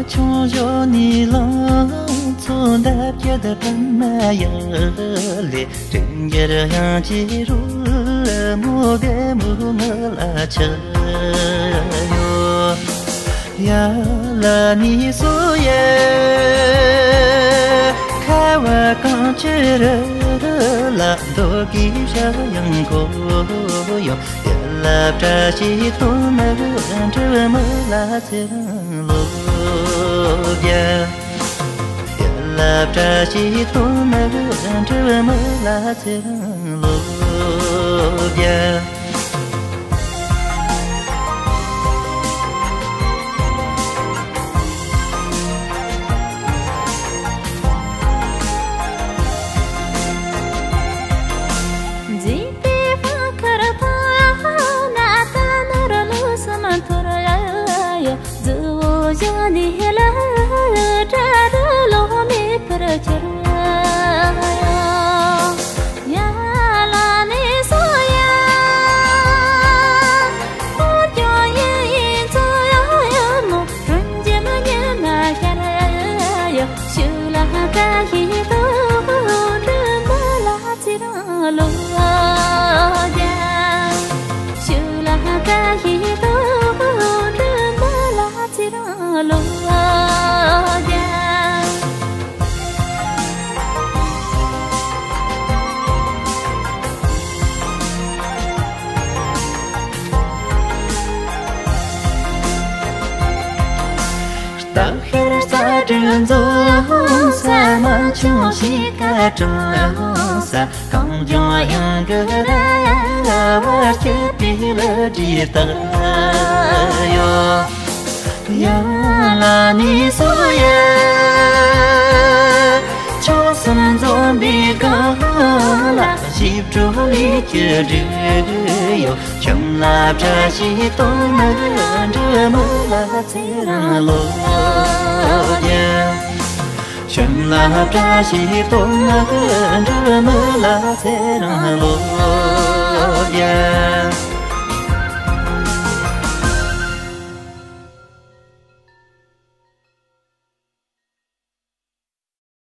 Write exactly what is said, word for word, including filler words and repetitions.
ཆུང་ཞོ་ནི་ལང་ཚོ་འདབ་བརྒྱད་པད་མ་ཡར་ལས། དྲིན་འཇལ་དབྱངས་ཀྱི་རོལ་མོ་རྒན་མོ་ངུ་ལ་ཆགས་ཡོད། ཡ་ལ་ནི་སོ་ཡ། ཁ་བ་གངས་ཀྱི་རི་ལ་རྡོ་གི་ཞྭ་ཡང་གོ་ཡོད། ཡ་ལ་བཀྲ་ཤིས་སྟོན་ནི་འབྲི་མོ་ལ་ཚེ་རིང་ལོ་བརྒྱ། ཡ་ལ་བཀྲ་ཤིས་སྟོན་ནི་འབྲི་མོ་ལ་ཚེ་རིང་ལོ་བརྒྱ། འཛིན་པའི་ཕ་ཁར་ཐང་ན་ད་ནོར་ལུགས་སུ་མ་འཐོར་ཡ། རྫི་བོ་བཞག་ནས་ལ་གྲ་རུ་ལོག་མེད་པར་གྱུར་ཡ། ཡ་ལ་ནི་སོ་ཡ། འཁོར་ཀྱང་ཡིན་ཡིན་ཚོ་ཡ་ཡ་མོ། རུན་འཇིམ་ཉི་མ་ཤར་ཡ། ཤུགས་ལ་བཀྲ་ཤིས་སྟོན་འབྲི་མོ་ལ་ཚེ་རིང་ལོ་བརྒྱ། ཤུགས་ལ་བཀྲ་ཤིས་སྟོན་འབྲི་མོ་ལ་ཚེ་རིང་ལོ་བརྒྱ། སྟག་ཤར་རྩྭ་དྲུག་འཛོམས་ས། རྨ་ཆུ་ཞིང་ཁ་གྲོང་ས། གངས་ལྗོངས་གཡང་གི་ར་བ་སྐྱིད་པའི་ལ་བྲིས་བཏགས་ཡོད། ཡ་ལ་ནི་སོ་ཡ། ཆུ་གསུམ་འཛོམས་པའི་སྒང་ལ་ཞིབ་འགྲོ་ལས་ཀྱི་འབྲི་ཡོད། ཁྱིམ་ལ་བཀྲ་ཤིས་སྟོན་ནི་འབྲི་མོ་ལ་ཚེ་རིང་ལོ་བརྒྱ། ཁྱིམ་ལ་བཀྲ་ཤིས་སྟོན་ནི་འབྲི་མོ་ལ་ཚེ་རིང་ལོ་བརྒྱ།